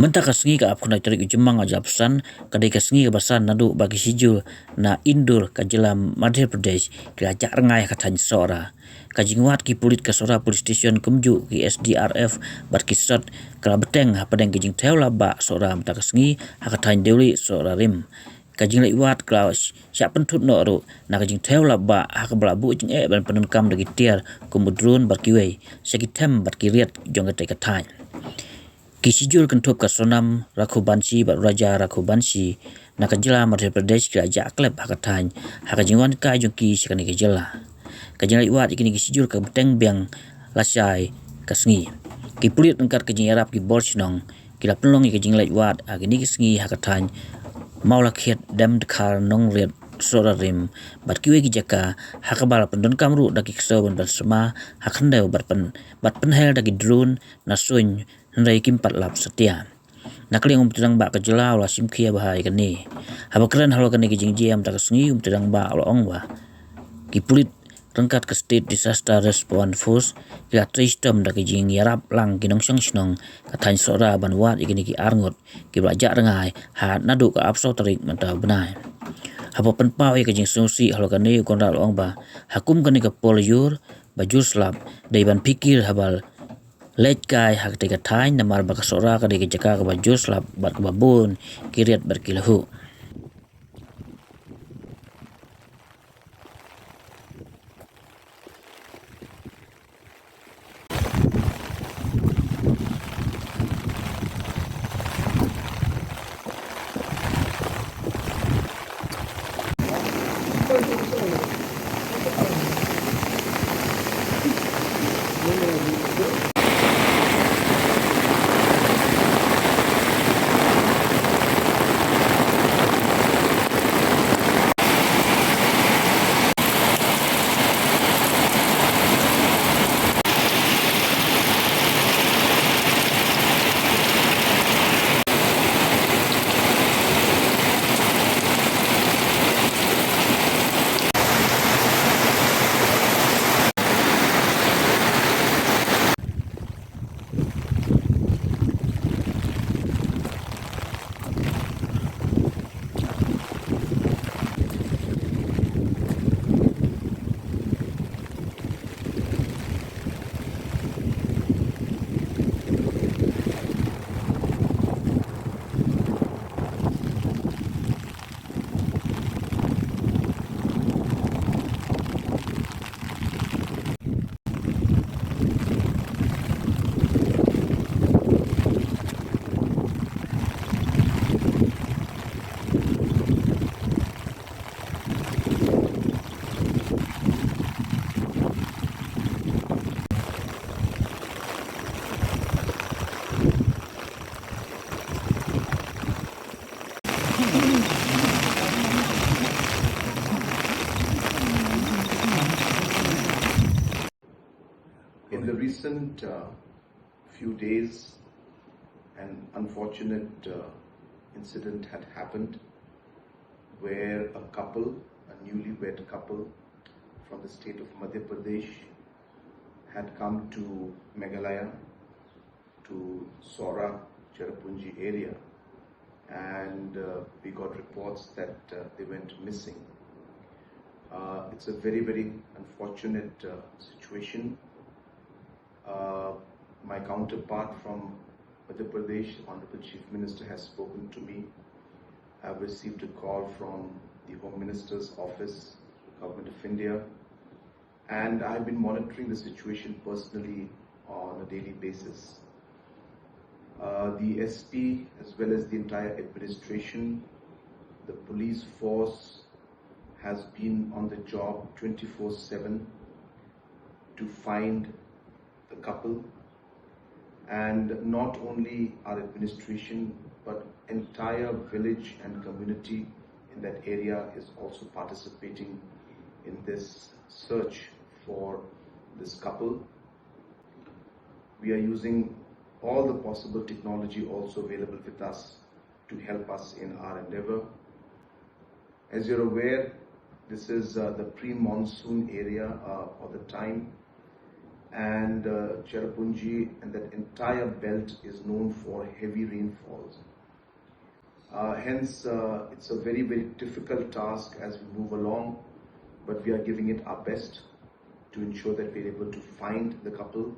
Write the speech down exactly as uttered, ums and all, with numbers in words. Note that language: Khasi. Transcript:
Mynta ka sngi ka arphew khyndai tarik u Jymmang arhajar arphew san, ka dei ka sngi kaba san naduh ba ki shijur na Indore ka jylla Madhya Pradesh ki la jah rngai ha ka thaiñ Sohra. Ka jingwad ki pulit ka Sohra Police Station kumjuh ki S D R F bad ki SOT ka la bteng hapdeng ka jingthew la bah Sohra mynta ka sngi ha ka thaiñ Deuri Sohra Rim. Ka jingleit wad ka la shah pynthut noh ruh na ka jingthew la bah ha kaba la buh jingeh ban pyndonkam da ki tiar kum u drone bad kiwei sha ki them bad ki riat jong katei ka thaiñ. Ki shijur kynthup ka Sonam Raghuvanshi bad Raja Raghuvanshi na ka jylla Madhya Pradesh ki la jah klep ha ka thaiñ ha ka jingwan kai jong ki sha kane ka jylla. Ka jingleit wad ïa kine ki shijur ka bteng biang lashai ka sngi. Ki pulit ryngkat ka jingïarap ki bor shnong ki la pynlong ïa ka jingleit wad ha kine ki sngi ha ka thaiñ Mawlakhet, Demdkhar, Nongriat, Sohra Rim bad kiwei ki jaka ha kaba la pyndonkam ruh da ki ksew ban pynsma ha khyndew bad pyn bad pynhel da ki drone na suiñ, hynrei kim pat lap satia. Na ka liang u Myntri Rangbah ka jylla u la shim khia bha ïa kane. Haba kren halor kane ka jingjia mynta ka sngi u Myntri Rangbah u la ong ba ki pulit ryngkat ka State Disaster Response Force ki la trei shitom da ka jingïarap lang ki nongshong shnong ka thaiñ Sohra ban wad ïa kine ki arngut kiba la jah rngai ha naduh ka arphew saw tarik mynta u bnai. Haba pynpaw ïa ka jingsngewsih halor kane u Conrad u la ong ba ha kum kane ka por lyiur ba jur slap dei ban phikir haba leit kai ha katei ka thaiñ namar ba ka Sohra ka dei ka jaka kaba jur slap bad kaba bun ki riat bad ki lahuh. In the recent uh, few days, an unfortunate uh, incident had happened where a couple, a newlywed couple from the state of Madhya Pradesh, had come to Meghalaya, to Sohra, Cherrapunji area, and uh, we got reports that uh, they went missing. Uh, it's a very, very unfortunate uh, situation. Uh, my counterpart from Madhya Pradesh, Honorable Chief Minister, has spoken to me. I've received a call from the Home Minister's office, Government of India, and I've been monitoring the situation personally on a daily basis. Uh, the S P, as well as the entire administration, the police force, has been on the job twenty-four seven to find the couple. And not only our administration, but entire village and community in that area is also participating in this search for this couple. We are using all the possible technology also available with us to help us in our endeavor. As you're aware, this is uh, the pre-monsoon area uh, or the time. and uh, Cherrapunji and that entire belt is known for heavy rainfalls. Uh, hence, uh, it's a very, very difficult task as we move along, but we are giving it our best to ensure that we're able to find the couple